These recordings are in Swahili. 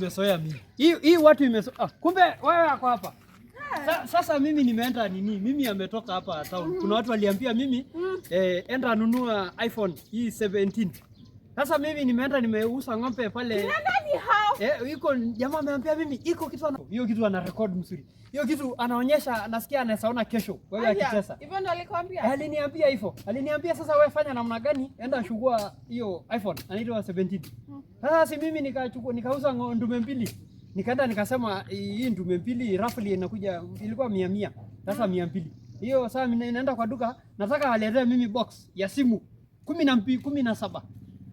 imezoea mimi. Hii watu imezoea. Ah, kumbe wewe ako hapa. Sasa mimi nimeenda nini? Mimi ametoka hapa town. Kuna watu waliambia mimi enda nunua iPhone hii 17. Sasa mimi nimeenda nimeuza ng'ombe pale. Nani hao? Eh, iko jamaa ameambia mimi iko kitu hiyo kitu ana record mzuri. Hiyo kitu anaonyesha, nasikia anaweza ona kesho wewe Aya, akicheza. hivyo ndo alikwambia? Eh, aliniambia hivyo. Aliniambia sasa wewe fanya namna gani? Enda chukua hiyo iPhone anaitwa 17. Sasa si mimi nikachukua, nikauza ndume mbili. Nikaenda nikasema hii ndume mbili roughly inakuja, ilikuwa 100 100. Sasa 200. Hiyo sasa mimi naenda kwa duka, nataka waletee mimi box ya simu 12, 17.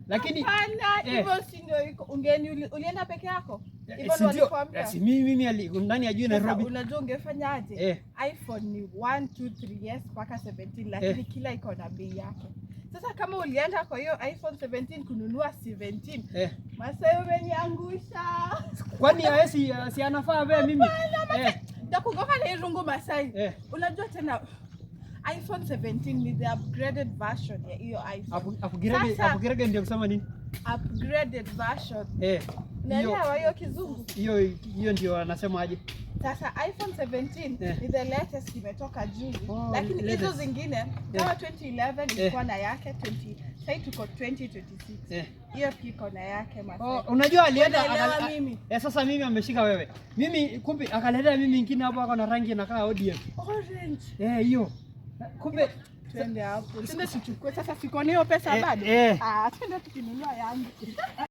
Lakini Hapana, hivyo si ndio iko. Ulienda peke yako? Hivyo si ndo ndio? alikwambia? Si mimi nani ajui Sasa Nairobi? unajua ungefanyaje? Eh. iPhone ni 1 2 3, yes, mpaka 17, lakini kila iko na bei yake. Sasa kama ulienda kwa hiyo iPhone 17 kununua 17, Masai, umeniangusha. Kwani hawezi, si anafaa wewe mimi? Ndakugonga na hii rungu, Masai. Eh. Unajua tena iPhone 17 ni the upgraded version ya hiyo iPhone. Upgrade, upgrade ndio kusema nini? Upgraded version. Eh. Hiyo Unaelewa hiyo kizungu? Hiyo ndio anasema aje? Sasa iPhone 17 ni the latest, imetoka juzi. Oh, Lakini hizo latest. zingine kama 2011 ilikuwa na yake, 20, sasa tuko 2026. Hiyo pia iko na yake, Masai. Oh, unajua alienda Unaelewa mimi? Eh, sasa mimi ameshika wewe. Mimi kumbe akaletea mimi ingine hapo, ako na rangi inakaa ODM. Orange. Eh, hiyo. Kumbe Twende hapo. Twende tuchukue. Sasa siko na hiyo pesa Eh, bado. eh. Ah, twende tukinunua yangu.